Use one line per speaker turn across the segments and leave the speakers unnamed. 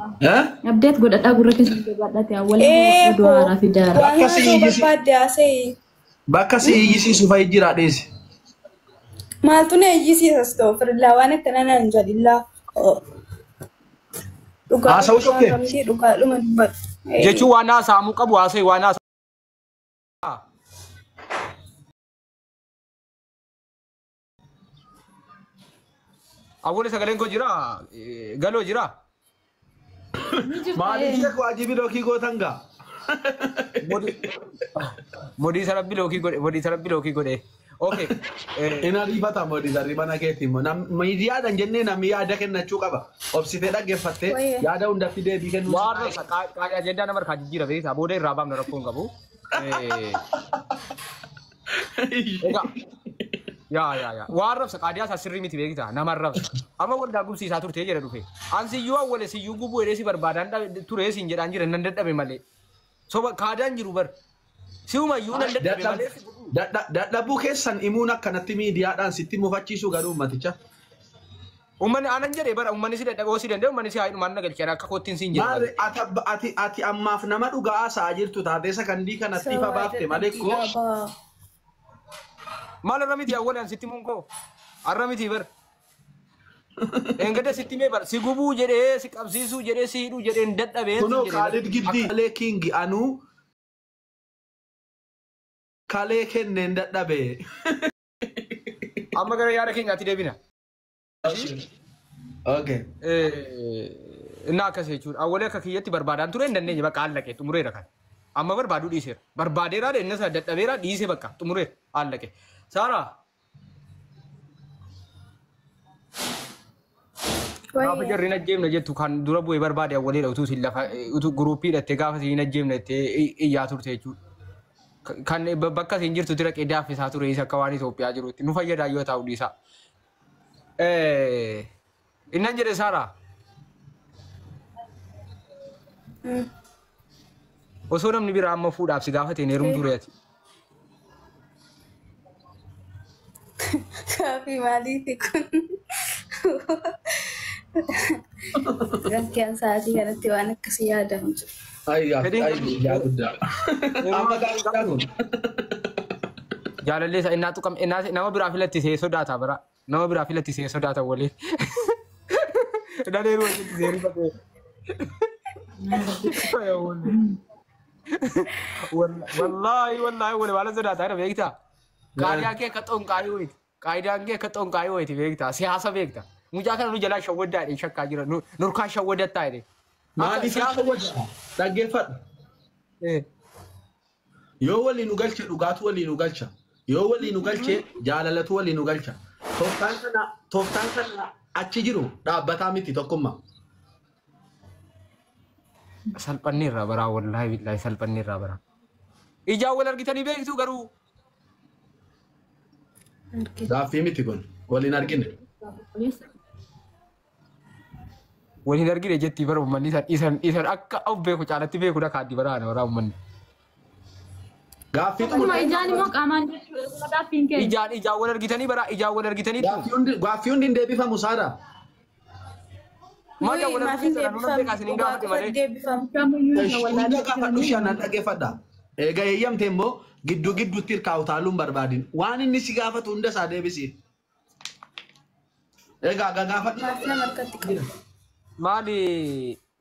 Eh?
Abdeet godhadhaa gurra keessa jabaadhaate awwaala
Ee
oduu haaraa fidaara.
waan
Bakka si
haasa'uu
iyyisi
barbaadde haasa'e.
bakka si iyyisiisu fa'i jira dhiisi.
Maaltu na iyyisiisa astoofirilaa waan akkana naan jedhillaa. Dhugaa
Haasa'uu shokkee?
miti dhugaadhuma dubbadhu.
Jechuun waan haasa'amuu qabu haasa'e waan haasa'u. Awwaala sagaleen koo jira galoo jira.
Ni jirta
Maaliif
ee.
sheek waajibii lookii gootan gaa?
Modii sarabbi lookii godhe modii sarabbi lookii godhe. Okay.
Inni ariifata modii sarri mana keetti immoo miidiyaadhaan jennee namni yaada kennachuu qaba. Obsitee dhaggeeffattee
Wayye.
yaada hunda fidee deebii kennuu
Waan rabsa qaali ajendaa nama harkaa jijjiira beektaa booda irraa baafna rakkoo hin qabu. Egaa yaa yaa yaa waan rabsa qaadiyaa isaa sirrii miti beektaa nama rabsa. Amma waldaa gubsiisaa turtee jedha dhufe. An siyyuu awwale siyyuu gubuu jedhee si barbaadaan turee siin jedhaan jira nan dadhabe malee. Soba kaadaan jiru bar. Si'umayyuu nan dadhabe malee si gubuu.
Dadhabuu keessan himuun akkanatti miidiyaadhaan sitti mufachiisu garuu uummaticha.
Uummanni anan jedhee bara uummanni si dadhabee si danda'e uummanni si haadhumaan na galchee akka koottiin siin jedhe
Maarre
malee.
ati ati ati ammaaf nama dhugaa haasa'aa jirtu taatee sakandii kanatti ifa
Sababa
baafte malee
dadhabbii
koo
qabaa.
Maal irra miti awwalaan sitti muun koo? Arra miti bar. Engada sitti mee bar si gubuu jedhee si qabsiisuu jedhee si hidhuu jedhee hin dadhabee siin
kunoo
jedhee bar.
Kaalid Giddii kalee Kingi anuu kalee kenneen dadhabe.
Amma gara yaada keenyaatti deebina.
Okay.
Innaa akkas jechuudha. Awwalee akka kiyyatti barbaadaan ture hin dandeenye bakka allaqe xumureera kan. Amma barbaaduu dhiiseera. Barbaadeeraa inni sana dadhabeera dhiisee bakka xumureera allaqe. Saaraa gaafa
Wayye.
jarri hin ajjeefne jettu kan dura bu'ee barbaade awwaleedha utuu isin lafa utuu guruupii hidhattee gaafa isin hin ajjeefne jettee iyyaa turte jechuudha. Kan bakka isin jirtu dira daaffisaa ture isa akka waan Itoophiyaa jirutti nu fayyadaa yoo ta'u dhiisaa. Innan jedhe Saaraa osoo namni biraa amma fuudhaaf si gaafate hin heerumtu ture ati.
Gaaffii maaliiti kun? Rakkiyaan sa'aatii kanatti waan akkasii yaadamu jiru.
Ayyaa
Fedhiin
ayyaa guddaa. Amma gaarii kun.
Jaalallee isaa innaa tuqam innaa nama biraa filattisee sodaata bara nama biraa filattisee sodaata waliin. Dhaleeruu wajjin seerii batee. Wallaahi wallaahi wali waan sodaata kana beektaa. Qaadiyaa kee akka xonqaayii wayiiti. Qaadiyaan kee akka xonqaayii wayiiti beektaa. Siyaasa beektaa. Mucaa kana nu jalaa shawwaddaa jedhee shakkaa jira. Nurkaa shawwadattaa jedhee.
Maaliif shawwaddaa? Dhaggeeffadhu. Yoo waliin nu galche dhugaatu waliin nu galcha. Yoo waliin nu galche jaalalatu waliin nu galcha. Tooftaan kana achi jiru dhaabbataa miti tokkummaa.
Salphanni irraa baraa wallaahi billaahi salphanni irraa baraa. Ijaan wal argitanii beektu garuu.
Gaaffii miti kun waliin argine.
Wal hin argine jetti bara uummanni isan isan isan akka of beeku caalatti beeku dha kaaddi baraa bara uummanni.
Gaaffii
Akkuma ijaan immoo qaamaan jechuudha. Gaaffiin keenya.
Ijaan ijaan wal argitanii bara ijaan wal argitanii.
Gaaffii hundi hin deebifamu Saara.
Maal wal
Maaf hin
argitanii sana beekaa isiniin
deebifamu?
gaafate malee.
Deebifamu.
Kamiyyuu isa
Hunda
wallaalee
gaafadhu shanan dhaggeeffadha. Egaa eeyyamte immoo gidduu gidduutti hirkaa utaaluun barbaadin. Waan inni si gaafatu hunda isaa deebisi. Egaa gaafadhu.
Maaf nama harkatti qaba?
Maali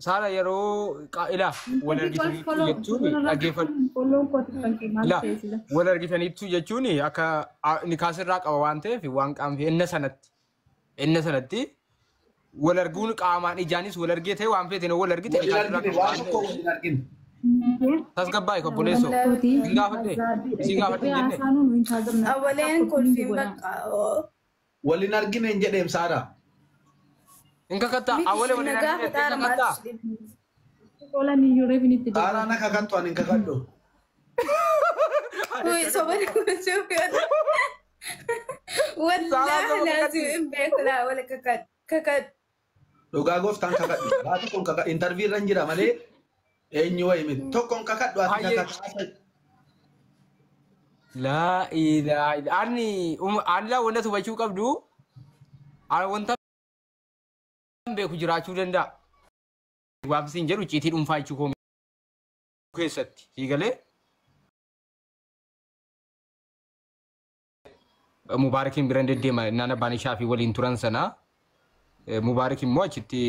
Saara yeroo ilaa wal argitaniitu jechuun dhaggeeffadhu.
Folloon kooti kan kee maal
Ilaa
ta'e sila.
wal argitaniitu jechuun akka nikaasirraa qaba waan ta'eef waan qaamfi inna sanatti wal arguun qaamaan ijaanis wal argee ta'e waan feeteen wal argite
Waliin
nikaasirraa
argine
qaba
waan
waan
tokko
ta'eef.
waliin argine.
Tasgabbaa'e obboleessoo. Hin gaafadhe. Isin gaafadhe hin jenne.
Awwaleen kolfiin bakka.
Waliin argine hin jedheem Saara.
Hin kakattaa
Miti
awwalee waliin
na
argite
gaafata
hin kakattaa.
Oolan iyyuu reefin itti
Saaraan akka kakattu ani hin kakadhu.
Uy, soba gochuu yaada. Wallaahi laazim hin beeku laa wala kakadhu.
Dhugaa gooftaan kakadhu. Waa tokkoon kakadhu. Intarvii irra hin jira malee eenyu wayi miti. Tokkoon kakadhu ati
Hayyee.
kakadhu.
Laa ilaaha illa ani ani laa wanta hubachuu qabdu ani wanta beeku jiraachuu danda'a. Gaafsiin jedhu icciitii dhuunfaa jechuu koo keessatti siigalee Mubaarakiin biran deddeema naan abbaan ishaa fi waliin turan sana Mubaarak immoo achitti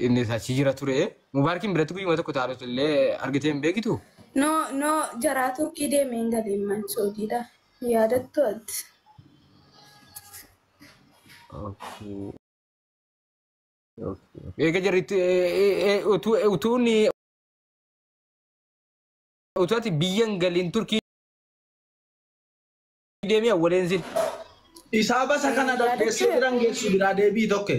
inni achi jira ture. Mubaarakiin biratti guyyuma tokko taa'u illee argitee hin beekitu.
No, no, jaraa Turkii deemee hin galeen man Suudiidha. Yaadattu ati.
Eega jarritti utuu inni utuu ati biyya hin galiin Turkii deemee awwaleen sin.
Isaa basa kana dandeessee biran geessu biraa deebii tokko.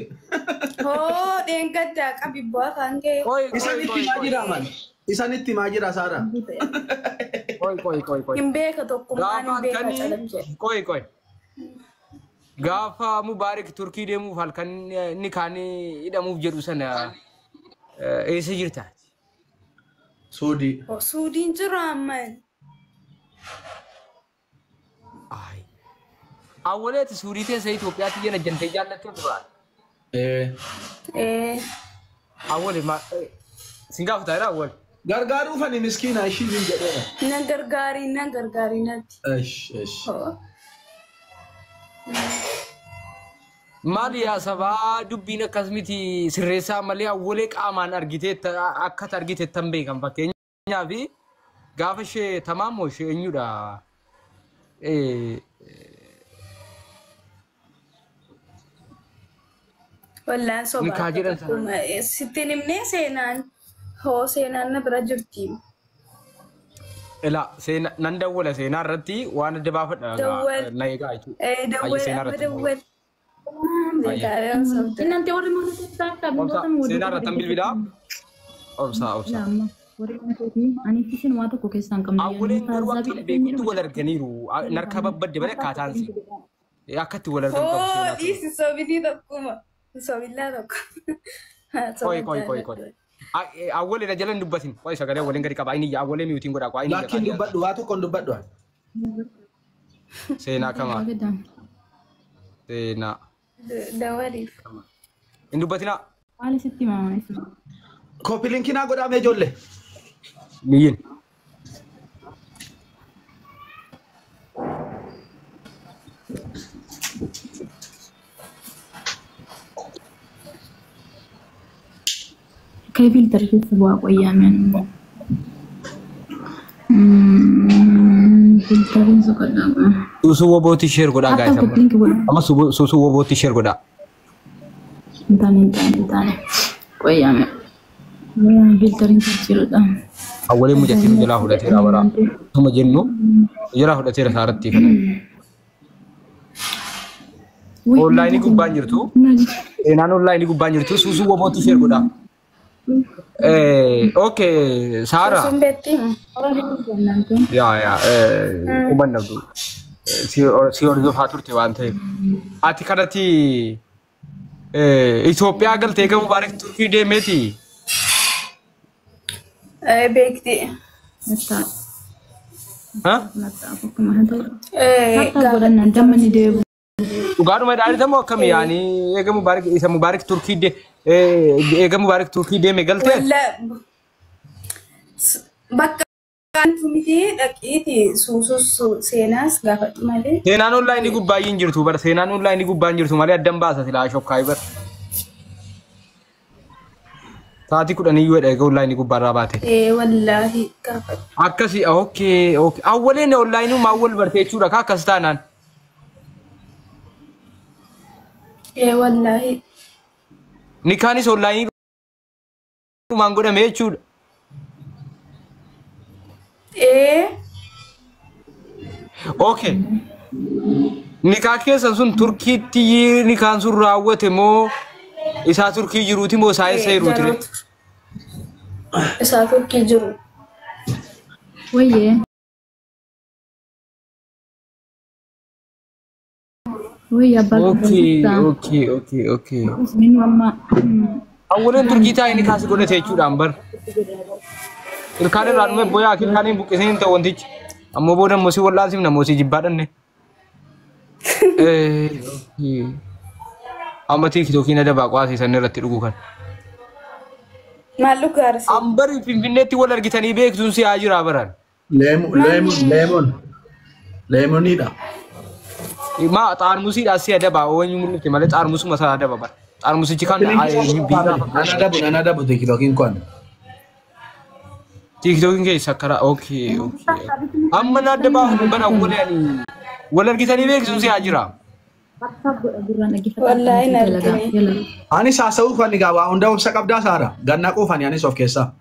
Hoo, dheengaddaa qabi bu'aa kan ka'e.
Isanitti himaa jira man. Isanitti himaa jira Saara.
Qoy qoy qoy qoy.
Hin beeka tokkummaan
Gaafa
hin beeka
halkanii
calam jedhe.
qoy qoy. Gaafa Mubaarak Turkii deemuuf halkan inni kaanii hidhamuuf jedhu sana eessa jirta?
Suudii.
Hoo, Suudiin jira amman.
Ay. Awwaleeti suurii teessa Itoophiyaatti jala jantee jaallattee duraan.
Eh.
Ee,
Awwale ma sin gaafata jira awwal.
Gargaaruuf ani miskiina ishii hin jedheera.
na gargaarii, na gargaarii natti.
Esh esh.
Hoo.
Maali yaa sabaa dubbiin akkas miti sirreessaa malee awwalee qaamaan argitee akka argite tan beekan fakkeenyaaf gaafa ishee tamaamoo ishee eenyudha?
Wallaan sobaa.
Nikaa jedhan sana.
Tokkuma. Sitti hin himnee seenaan. Hoo, seenaan na bira jirti.
Ila seenaa nan dawwala seenaa irratti waan adda baafadha
Dawwal.
na eegaa jechuudha.
Ee, dawwal,
Seenaa
amma
irratti.
dawwal. Beekaa sobda.
Innanti warri mana keessaa
Obsa
bilbiloota
seenaa irratti bilbilaa. Obsa obsa.
Warri mana keessaa ani isin waa tokko keessaa hin qabne.
Awwaleen garuu akka hin beekutti wal arganiiru. Narka babbadde malee akkaataan si. Akkatti wal argan qabu
Hoo,
seenaa.
dhiisi sobinii tokkuma. Sobillaa tokko.
Qoy qoy qoy qoy. Awwalee na jala hin dubbatin. Qoy sagalee awwaleen gadi qaba. Inni awwalee miyuutiin godhaa. Qoy inni
Lakkiin dubbadhu waa tokko hin dubbadhu.
Seenaa kamaa. Seenaa.
Dawwaliif.
Hin dubbatinaa.
Maal sitti himamaa isin?
Koppiliinkinaa godhamee ijoollee.
Niyyin.
Kee filter keessa bu'aa qoyyaameen immoo. Filteriin soqodhaa.
Suusuu wobootti sheer godhaa
Akka
gaayisa.
koppiliinki godhaa.
Amma suusuu wobootti sheer godhaa.
Hin taane hin taane hin taane. Qoyyaame. Filteriin jijjiirudha.
Awwaleen mucattiin nu jalaa fudhateera bara. Tuma jennu nu jalaa fudhateera saaratti kana. Onlaayinii gubbaan jirtu. Seenaan onlaayinii gubbaan jirtu suusuu wobootti sheer godhaa. Okay, Saara.
Sun beekti.
Yaa yaa quban dhabdu. Si hordofaa turte waan ta'eef. Ati kanatti Itoophiyaa galtee eega Mubaarak Turkii deemeeti.
Ee, beekti.
Ha?
Ee,
Godhannaan damma ni deebi'u.
Dhugaadhuma ilaalitamoo akkami yaani eega Mubaarak isa Mubaarak Turkii de eega Mubaarak Turkii deeme galtee?
Walla bakka antu miti dhaqiiti suusus seenaas gaafadhu malee.
Seenaan onlaayinii gubbaa hin jirtu bara seenaan onlaayinii gubbaa hin jirtu malee addan baasa silaa shokkaayii bara. Sa'aatii kudhaniyyuu jedha eega onlaayinii gubbaarraa baate.
Ee, wallaahi gaafadhu.
Akkasi okay okay awwaleen onlaayinii maal bartee jechuudha kaa akkas taanaan.
Ee, wallaahi.
Nikaanis onlaayinii dhumaan godhame jechuudha.
Ee,
Okay. Nikaa keessan sun Turkiitti nikaan sun raawwate moo isaa Turkii jiruuti moo isaa eessa jiruuti?
jarootu. Isaa Turkii jiru.
Wayyee. Wayyee abbaa
Okay okay okay okay.
Minnu amma
Awwaleen Turkii taa'ee nikaa si godhate jechuudhaan bar. Ilkaan irraa dhume boyaa ilkaan hin buqqisee hin ta'u wantichi. Ammoo booda immoo si wal'aansiifna immoo si jibbaa dhanne. Amma tiiktookii na dabaa qaasii san irratti dhugu kan.
Maal dhugaarsi?
An bari Finfinneetti wal argitanii beektuun si haa jira baran.
Lemon lemon lemoniidha.
Ma xaarmusiidhaan si adaba wani mul'ifte malee xaarmusuma sana adaba bara. Xaarmusichi kan biiraa.
Nan adabu, nan adabu TikTokiin kun.
TikTokiin keessa akkara, okay. Amma na adda baafnu bara wal wal argitanii beektuun si haa jira.
Gurraan dhaggeeffata.
Wallaahi hin argine.
Anis haasa'uu kan egaa waa hunda obsa qabdaa saara. Ganna quufani anis of keessaa.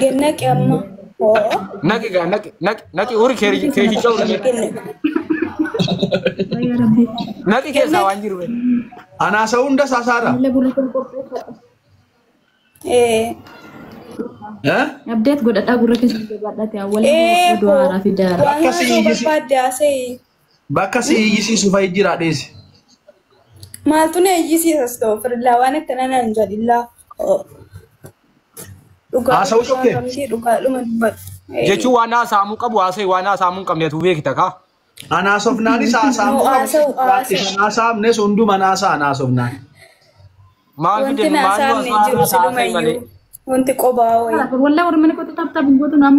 Gannaqi amma. Hoo.
Naqi gaa, naqi naqi naqi, uri keekicha uri.
Gannaqi.
Wayyaa Rabbi.
Naqi keessaa waan jiru.
Ana haasa'uu hunda isaa saara.
Illee gurra kun qopheeffadha.
Ee.
Eh?
Abdeet godhadhaa, gurra keessa jabaadhaa ta'e waliin
Ee.
oduu haaraa fi daara.
Waan
Akkasii
haasa'uu
iyyisi.
barbaadde haasa'e.
Bakka si iyyisiisu fa'i jira, dhiisi.
Maaltu na iyyisiisa, astoofirillah, waan akkanaa naan jedhillaa. Dhugaa
Haasa'uu shokkee?
Dhugaadhuma dubbadhu.
Jechuun waan haasa'amuu qabu haasa'e, waan haasa'amuu hin qabne atu beekta kaa.
Ana haasofnaanis haasa'amuu
No,
qabu.
haasa'u, haasa'u.
Kan haasa'amnes hunduma naasa'a ana haasofnaan.
Maal
Wanti
fide
na
maal
haasa'amne hin jiru silumayyuu. Wanti qobaa wayi.
Walaa warri mana kootu tap tap gootu nama.